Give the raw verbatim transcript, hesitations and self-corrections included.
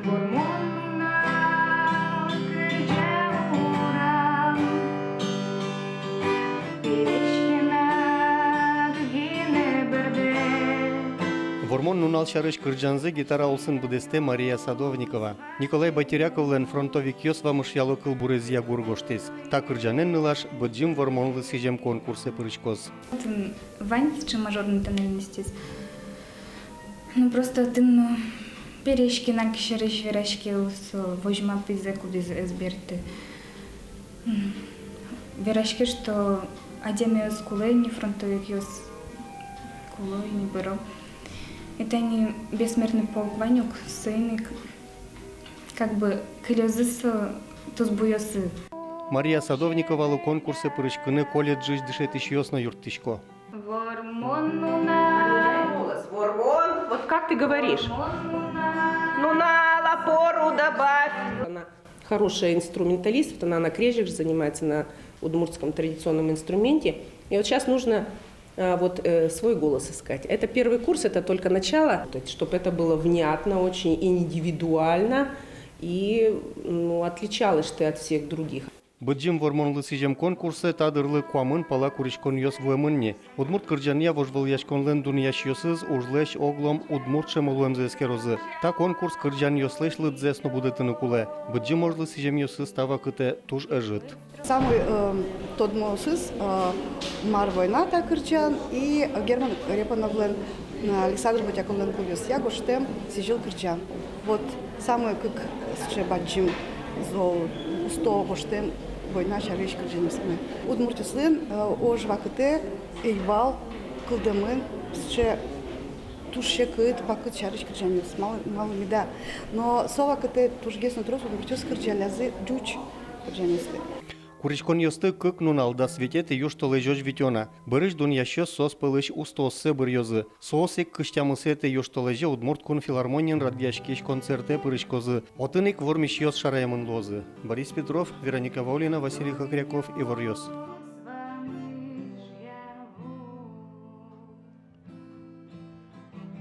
Вормон нунал кырӟа урам, пересьтынад гинэ бӧрдэ. Вормон нунал сярысь кырӟанзэ гитара улсын быдэстэ Мария Садовникова. Николай Байтеряковлэн «Фронтовикъёс вамышъяло» кылбурезъя гур гожтӥз. Та кырӟанэн нылаш «Быдӟым Вормонлы сӥзем» конкурсэ пыриськоз. Отын вань сыӵе мажорной тональностез. Ну, просто отын но пересь ке, нокыӵе сярысь вераське, со возьма пизэ, кудӥз ӧз берты. М, вераське, что адямиос кулэ ини, фронтовикъёс кулэ ини, быро. И тани «Бессмертный полк» вань ук, соин ик как бы кылёзы со тусбуёсы. Мария Садовниковалы конкурсэ пыриськыны колледжысь дышетӥсьёс но юрттӥсько. Вормон нунал. Голос. Вормон. Вот как ты говоришь? Вормон нунал. Нунал, опору добавь. Она хорошая инструменталист, вот она на крезик же занимается, на удмуртском традиционном инструменте. И вот сейчас нужно, а, вот, э, свой голос искать. Это первый курс, это только начало. То есть, чтоб это было внятно, очень индивидуально и, ну, отличалась ты от всех других. «Быдӟым Вормонлы сӥзем» конкурсэ та дырлы куамын пала куриськонъёс вуэмын ни. Удмурт кырӟанъя вожвылъяськонлэн дунъясьёсыз ужлэсь оглом удмурт сямлыксэ эскерозы. Та конкурс кырӟанъёслэсь лыдзэс но будэтыны кулэ. «Быдӟым Вормонлы сӥземъёсыз» та вакытэ туж ӧжыт. Самой, э, тодмоосыз, э, «Мар война» та кырӟан и Герман Репановлэн, э, Александр Ботяковлэн кылъёсъя гожтэм «Сӥзьыл» кырӟан. Вот самой кык сыӵе бадӟым, зол, усто гожтэм война сярысь кырӟанъёсмы. Удмуртъёслэн, э, ож вакытэ ӧй вал кылдэмын сыӵе туж секыт вакыт сярысь кырӟанъёс, мал-, малы меда. Но со вакытэ тужгес но трос удмуртъёс кырӟаллязы ӟуч кырӟанъёсты. Куриськонъёсты кык нунал, дас витетӥ южтолэзёзь витё на. Бӧрысь дунъясьёс соос пӧлысь устооссэ быръёзы. Соос ик кызь тямысэтӥ южтолэзе Удмурт кун филармониын радъяськись концертэ пыриськозы. Отын ик вормисьёс шараямын луозы. Борис Петров, Вероника Ваулина, Василий Хохряков, «Иворъёс».